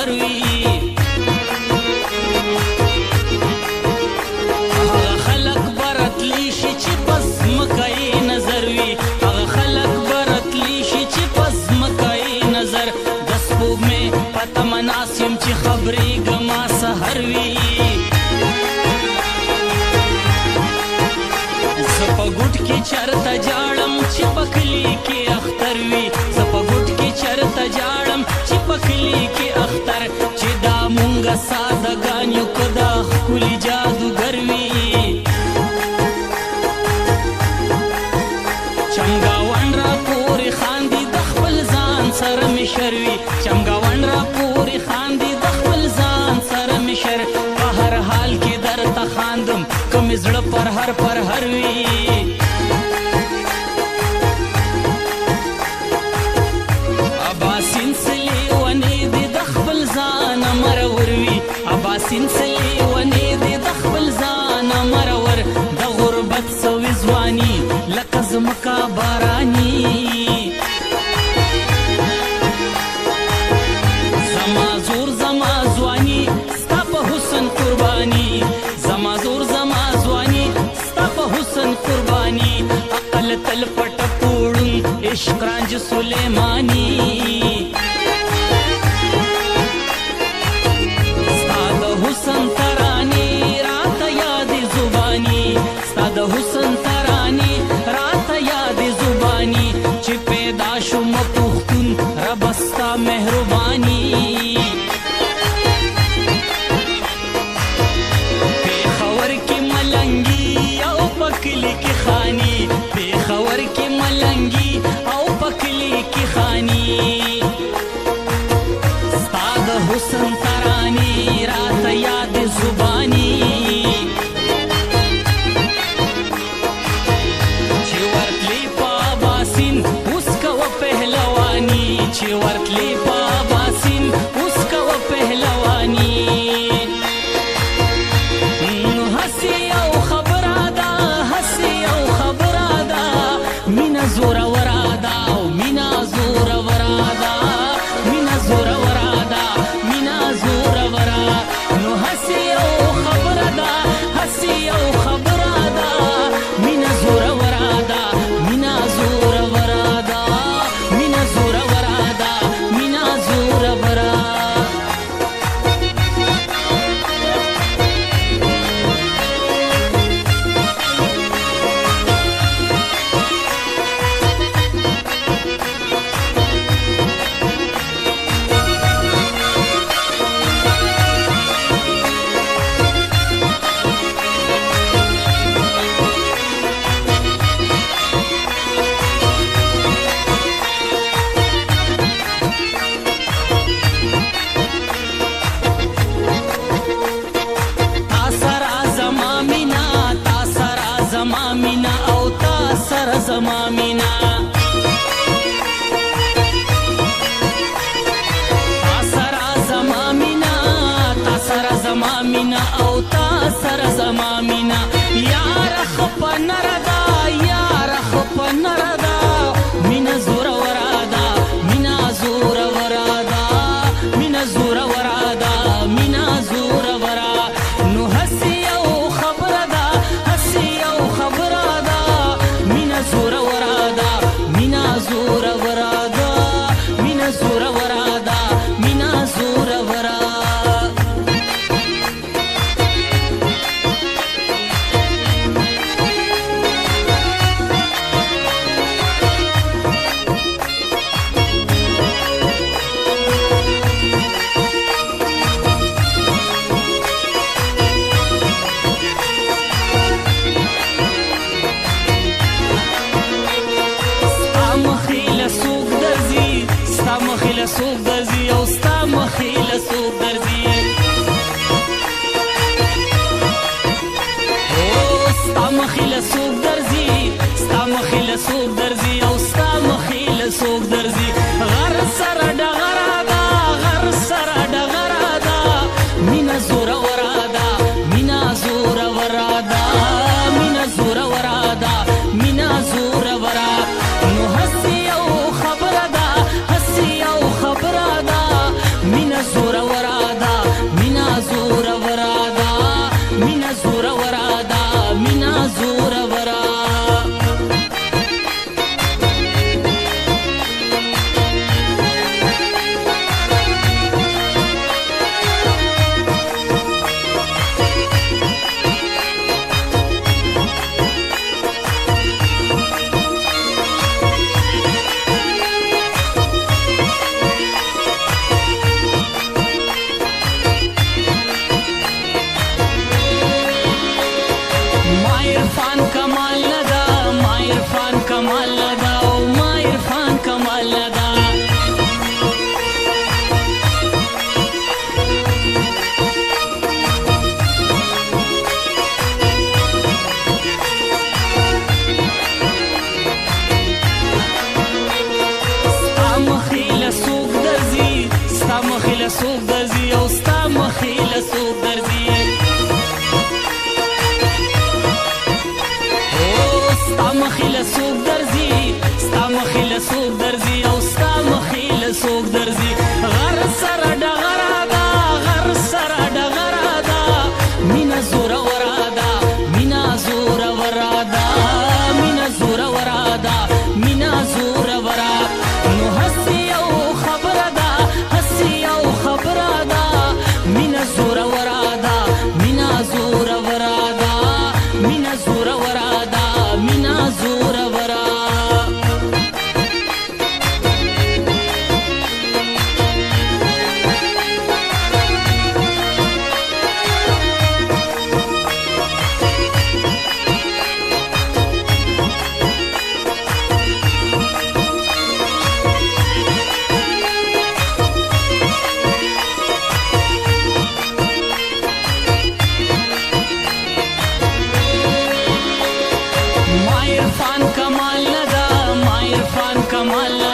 اثر وي. هغه خلک برتلی شي چې پس ځمکه یې نظر وي، هغه خلک برتلی شي چې پس ځمکه یې نظر. د سپوږمۍ په تمه ناست یم چې خبرېږم سحر وي. زه په ګوټ کې چرته جاړم چې په کلي کې اختر وي، زه په ګوټ کې چرته جاړم چې په کلي کې اختر. چې دا مونږه ساده ګان یو که دا ښکلي جادوګر وي. چمګاونډ را پورې خاندي د خپل ځان سره مې شر وي، چمګاونډ را پورې خاندي د خپل ځان سره مې شر. په هر حال کې درته خاندم که مې زړه پر هر پر هر وي. اباسین څه لیونی دی د خپل ځانه مرور وي، اباسین څه لیونی دی د خپل ځانه مرور. د غربت سوې ځواني لکه ځمکه باراني. زما زور زما ځواني ستا په حسن قرباني، زما زور زما ځواني ستا په حسن قرباني. عقل تل پټ پوړون عشق رانج سلیمانی. ستا د حسن ترانی راته یاد زبانی، ستا د حسن ترانی راته یاد زبانی. چې پیدا شوم پښتون رب ستا مهرباني. پېښور کې ملنګي او په کلي کې خاني، پېښور کې ملنګي او په کلي کې خاني. ستا د حسن ترانی راته یاد زبانی. چې ورتلې په اباسین اوس کوه پهلواني، چې ورتلې په اباسین اوس کوه پهلواني. نو هسې یو خبره ده، هسې یو خبره ده، مینه زوروره ده او مینه زوروره ده، مینه زوروره ده، مینه زوروره. نو هسې یو خبره ده، هسې یو خبره ده، مینه زوروره ده، مینه زوروره ده، مینه زوروره ده، مینه زوروره. تا سره زما مینا، تا سره زما مینا او تا سره زما مینا. تا سره زما مینا، تا سره زما مینا او تا سره زما مینا. یاره خپه نره ده، یاره خپه نره ده، مینه زوروره ده، مینه زوروره ده، مینه زوروره ده، مینه زوروره. نو هسې یو خبره ده، هسې یو خبره ده، مینه زوروره ده، مینه زوروره ده، مینه زوروره ده، مینه زوروره. ستا مخې له څوک درځي، ستا مخې له څوک درځي او ستا مخې له څوک درځي. او ستا مخې له څوک درځي، ستا مخې له څوک درځي او ستا مخې له څوک درځي. غر سره ډغره ده، غر سره ډغره ده، مینه زوروره ده، مینه زوروره ده، مینه زوروره ده، مینه زوروره. نو هسې یو خبره ده، هسې یو خبره ده، مینه زوروره. له څوک درځي، او ستا مخې له څوک درځي؟ او ستا مخې له څوک درځي، ستا مخې له څوک درځي، او ستا مخې له څوک درځي؟ غر سره ډغره ده، غر سره ډغره ده، مینه زوروره ده، مینه زوروره ده، مینه زوروره ده، مینه زوروره. نو هسې یو خبره ده، هسې یو خبره ده، مینه زوروره ده، مینه زوروره ده، مینه زوروره ده، مینه زوروره. ما عرفان کمال نه ده، ما عرفان کمال نه